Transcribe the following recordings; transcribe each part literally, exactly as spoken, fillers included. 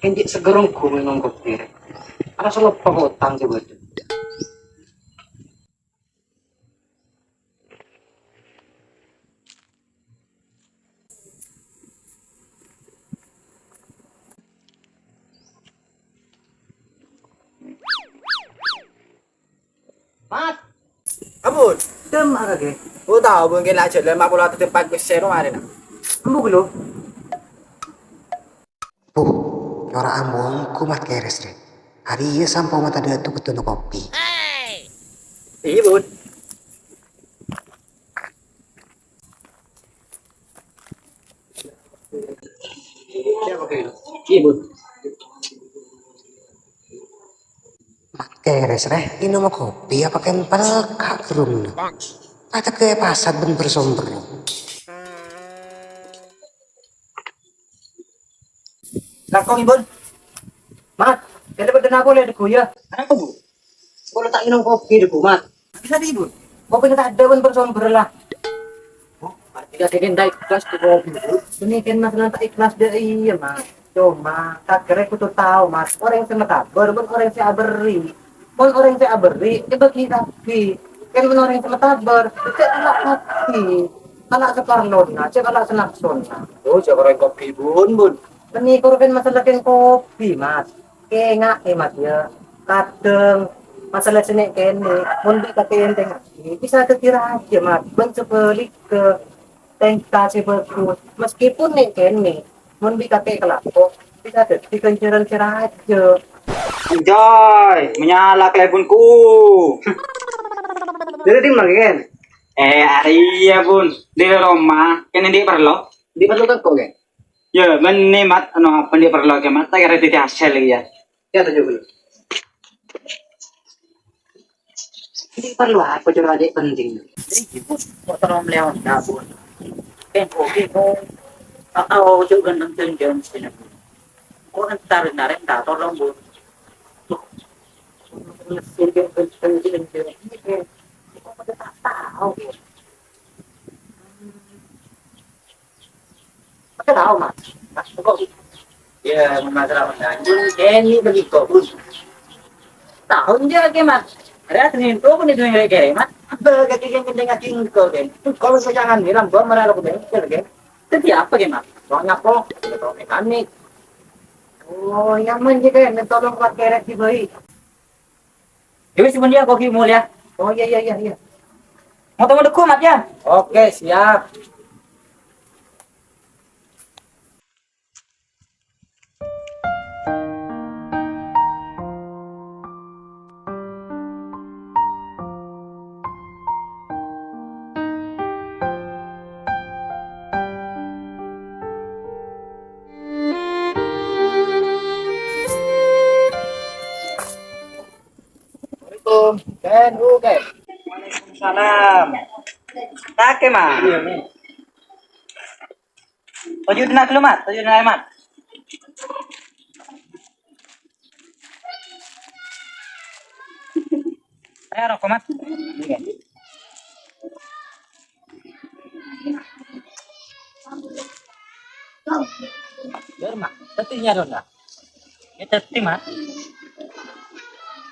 Kèng cè' seger ongghu ngènom kopi rè. Arassa loppa otang sè bâdâ. Mat. Ampon. Dem arè, Ge. Oh, tao, mungkin aja lah, mak pola tetep pas wis sero arè, nah. Ambu gelo. Bu, ora ambu engko Mat Keres, rè. Arèya sampo mata datu ketuno kopi. Iyâ, Bun. Iyâ, Bun. Mat Keres, rè, ngènom kopi apa kèng pelka' gerumna? Atake pasat bân bersomber. Langkong, Bun. Mat, kènè bâdâ napa polè, Dhu, yâ? Arapa, Bu? Kaulâ ta' ngènom kopi, Dhu, Mat. Bisa, Bun. Kopina ta' adâ, Bun, bersomber la. Oh, berarti kakè kèng ta' ikhlas ka kopi, Bu. Ini kan masalah ta' ikhlas dâ' iyâ, Mat. Coma, kakè rè kodhu tao, Mat. Orèng sè matabâr bân orèng sè aberri'. Mon orèng sè aberri', èbâgi kabbhi. Kan mon orèng sè matabâr, cè' kala' kabbhi. Kala' saparlona, cè' kala' sanapsona. Oh, jhâ' orèng kopi, Bun, Bun. Panèka kan masalah kèng kopi, Mat. Kènga'è, Mat, yâ. Kadhâng masalah sè nè'-kènè', mon bi' kakè ènthèngngaghi, bisa dhâddhi rajâ, Mat. Bân sabhâligghâ, tèngka sè bhâghus, maskèpon nè'-kènè', mon bi' kakè kalako, bisa dhâddhi ghânjhârân sè rajâ. Anjay, menyala kalèbunku. Dâri dimma, Gen? Eh, arèya, Bun. Dâri roma. Kèng andi' parlo? Andi' parlo ka engko', Gen? Yâ, bânnè, Mat. Anu, apa andi' parlo, Gen, Mat? Ta' kèra dhâddhi hasèl, yâ. Yâ, ta' jhâ' ghâllu. Andi' parlo apa, coro' adâ' penting? Eh, Bun. Kok terro mellè Honda, Bun? Kèng, oke, Bun. Ah, ah, ojo ganteng-ganteng sini, Bun. Kok entar narèng ta' tolong, Bun? Mesin ganteng-ganteng ini, Bun. Kok pada tak tahu, Bun? Pada tahu, Mas. Mas, kok? Ya, masalah menanjung, ini begitu, Bun. Tahu nggak, Mas? Ada Senin tuh, Bun, itu yang kere-kere, Mas. Apa kaki yang kenceng lagi engkau, Den? Engkau bisa jangan bilang, gua marah aku, Den. Betul, Den. Itu siapa, Mas? Soalnya apa? Ada mekanik. Oh, yang mana, Den? Tolong buat kerek di bayi. Ya wis, mon ya, kok ghi' molèya. Oh, iya, iya, iya, iya. Mau tunggu dulu, Mat, ya? Oke, siap. Assalamualaikum. Ken, oke. Waalaikumsalam. Take, Mat. Iya, nih. Toju' dina' ghâllu, Mat. Toju' dina', Mat. Ayo, roko', Mat. Iya. Iyâ, Mat. Tèttè nyarona. Yâ, tèttè, Mat.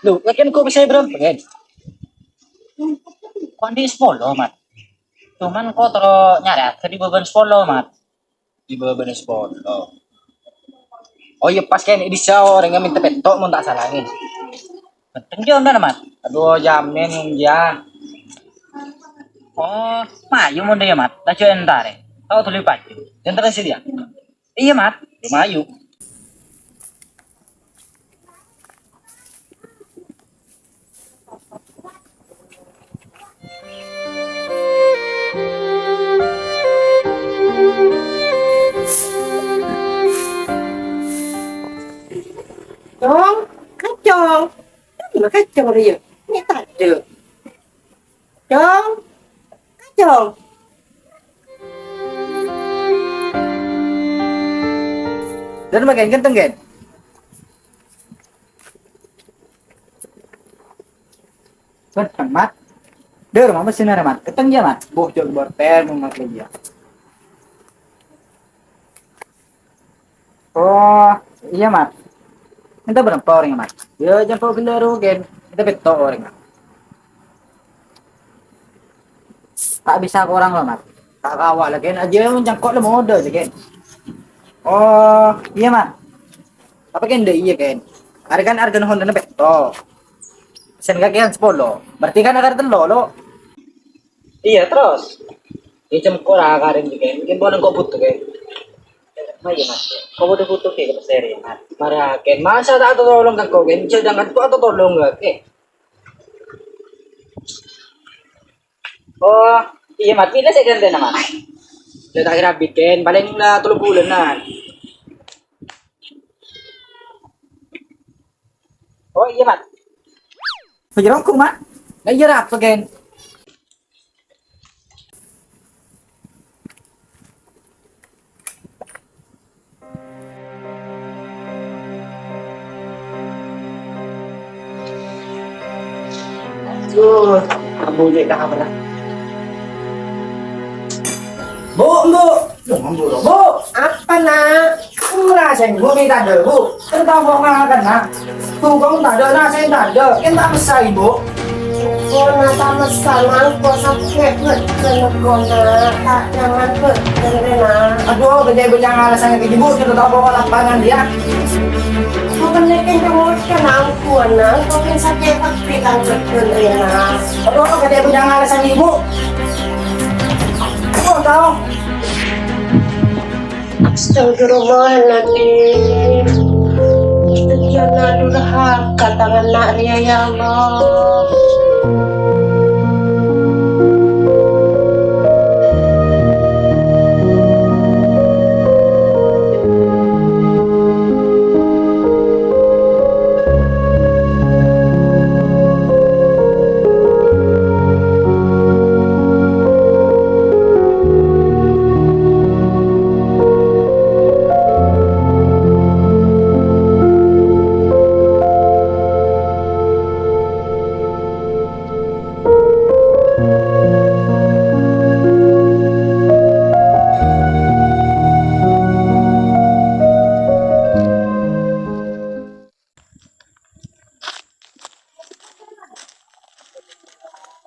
Lho, lagghiân kok bisa bârâmpa, Ken? Kok andi' sapolo, Mat? Cuman kok terro nyarè ghâdhi bâbâna sapolo, Mat. Di bâbâna sapolo. Oh iyâ, pas kènè' bisa orèngnga mènta pètto' mon ta' sala, Ken. Ghânteng jâ' ondâna, Mat. Aduh, jamin, ya. Oh, mayu mon dâ' iyâ, Mat. Laju entarè. Tao dhuli paju. Entarè sè dâ' iyâ. Iyâ, Mat. Mayu. Cong, kacong. Mana kacong dia? Ini tak ada. Cong, kacong. Dan makin kenceng, Gen. Kenceng, Mat. Der, mama sini, Mat. Kenceng ya, Mat. Boh, jog borter, Mat, lagi ya. Oh, Iyâ, Mat. Ènta bârâmpa orèngnga, Mat? Yâ, jhâ' engko' ghellâ' ro, Gen. Ènta pètto' orèngnga. Ta' bisa korang, lo, Mat. Ta' kawa, la, Gen. Ajjhâ mon cangko' la modâ, jhâ, Gen. Oh, iyâ, Mat. Tapè, Gen, dâ' iyâ, Gen. Arèya kan arghâna Hondana pètto'. Sèn kakèyan sapolo. Berarti kan akar tello', lo. Iyâ, terros? Iyâ, cangko' ra karèn, Gen. Mungkin polana engko' buto, Gen. Ma' iyâ, Mat. Engko' buto-buto, Gen, ka pasèr, yâ, Mat. Mara, Gen. Masa ta' atolong ka engko', Gen? Sedangkan engko' atolong, Gen. Oh, iyâ, Mat. Mèlè sè ghântèna, Mat. Lè ta' kèra abit, Gen. Palèng la tello bulânan. Oh, iyâ, Mat. Pajârongkong, Mat. Lah iyâ, ra apa, Gen? Duh, kamu cek dah apa dah? Bu, Bu. Duh, Bu, Bu. Apa, Nak? Ora sing Bu ni tadâ', Bu. Tertabok makan, Nak. Tukang tadâ', Nak, sing tadâ'. Kan tak besai, Bu. Kona ta' messa, Mang, kok sakè' bhâdhân kona, ta' nyaman bhâdhân rè, Nang. Aduh, bâjâ-bâjâ alasan kèya, Bu, sè tao kok lapangan dia. Kok kennèng kèncèng mos kè, Nang, kona, kok kèn sakè' pabrik kan bhâdhân rè, Nang. Aduh, bâjâ-bâjâ alasan Ibu. Kok tao? Astagfirullahaladzim. Sekian durhaka tangan nak ria, ya Allah.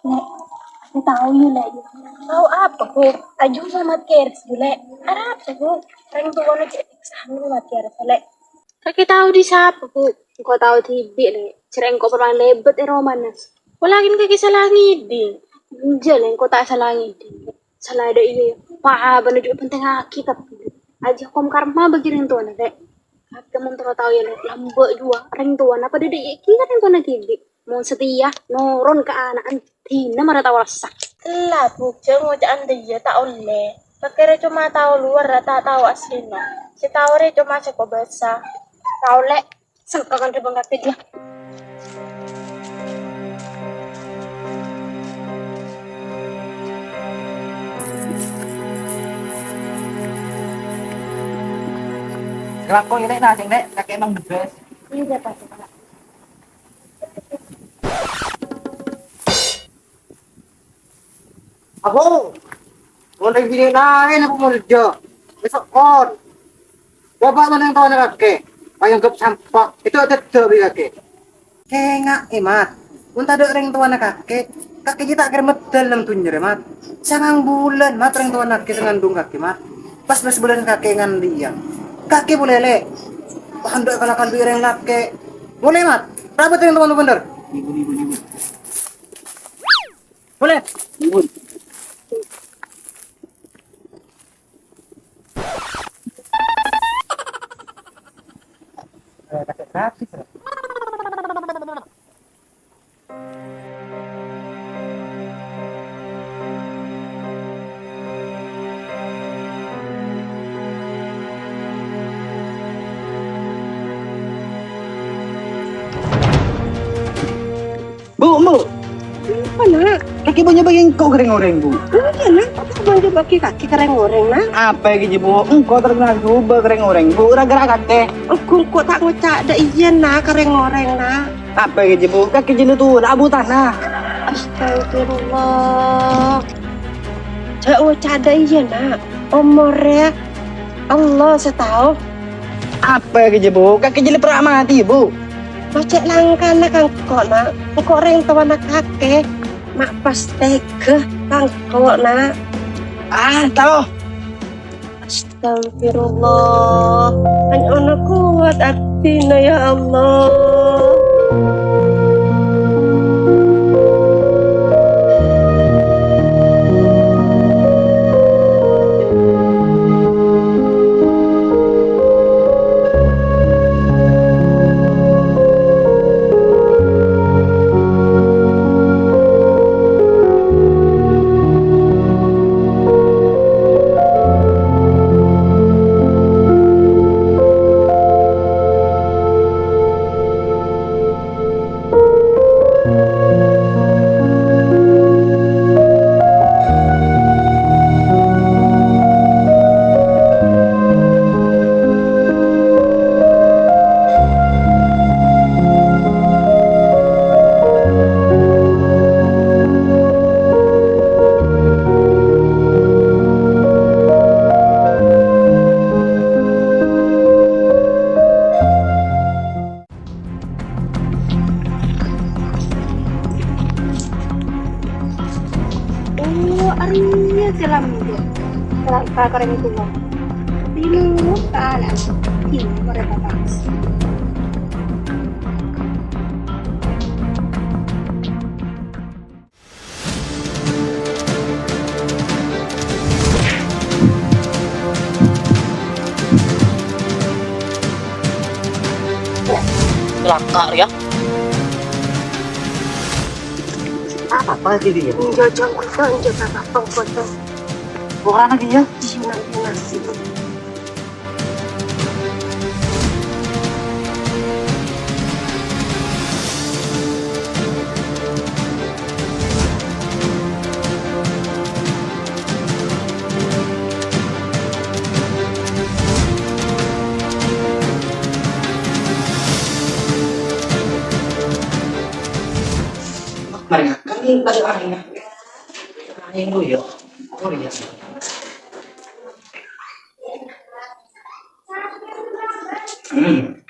Lè', aku tao yâ, Lè'. Tao apa, Bu? Aju samat kèrs, Bu, Lè'. Arapa, Bu? Rèng towana cè' sanggup mat kèrs, Lè'. Kakè tao dâri sapa, Bu? Engko' tao dhibi', Lè'. Jhâreng engko' pernah lèbât è romana. Polana kakè sala ngèdhing. Enjâ', Lè', engko' ta' sala ngèdhing. Sala dâ' iyâ, pa bâ'na jhughân pentèngngaghi kabbhi. Ajâ hokom karma bâgi rèng towana, Lè'. Kakè mon terro tao yâ, Lè', lambâ' jhuwa rèng towana padâ dâ' iyâ kèya rèng towana dhibi'. Mon satèya noron ka ana'na, dinah mara tao rassa. Ella, Bu, jhâ' ngoca'an dâ' iyâ ta' ollè. Kakè rè coma tao lowar, ta' tao aslina. Sè tao rè coma sè kobâsa. Tao, Lè'. Sengko kan ribang kakè dia. Kelako ini naseng, Lè', kakè emang the best. Iya, Pak. Abu, mon rèng binè' laèn aku molja. Besok kon. Bapa' mon rèng towana kakè, paèngghâp sampah. Itu ada dâ' bi' kakè. Kènga'è, Mat. Mon tadâ' rèng towana kakè, kakè jiyâ ta' kèra medâl neng dhunnya rè, Mat. Sangang bulân, Mat, rèng towana kakè sè ngandung kakè, Mat. Pas dua bulân kakè ngandiyân. Kakè polè, Lè'. Wah, endâ' kala kalbi rèng lakè'. Polè, Mat. Rabat rèng towana bhender. Polè. Bu, Bu. Apa, Nak? Kakè bânnya' bâgi engko' ka rèng-orèng, Bu. Apa, Nak? Apa bânnya' bâgi kakè ka rèng-orèng, Nak? Apa ghi' jiyâ, Bu? Engko' terkenal jhubâ' ka rèng-orèng, Bu. Gara-gara kakè. Engko' engko' ta' ngoca' dâ' iyâ, Nak, ka rèng-orèng, Nak. Apa ghi' jiyâ, Bu? Kakè jiyâ tu'u, abu tanah. Astagfirullah. Jhâ' ngoca' dâ' iyâ, Nak. Omorra Allah sè tao. Apa kèya, Bu? Kakè jâ' la pèra' matè, Bu. Cè' langkana ka engko', Na'. Engko' orèng towana kakè. Ma' pas tega ka engko', Na'. Ah, tao. Astagfirullah. Anyo'ona kowat abdhina, ya Allah. Oh, arèya sè lambâ'. Ka-, ka-, karèng towa. Timur, kanan, timur, pas. Calaka' rèya. Apa sih dia? Enggak, jangan, enggak, enggak, enggak, enggak. Orang lagi ya? Iya, iya, iya. Mari, kami balik arahnya. Ayo, Bu, yuk. Oh, iya. Hmm.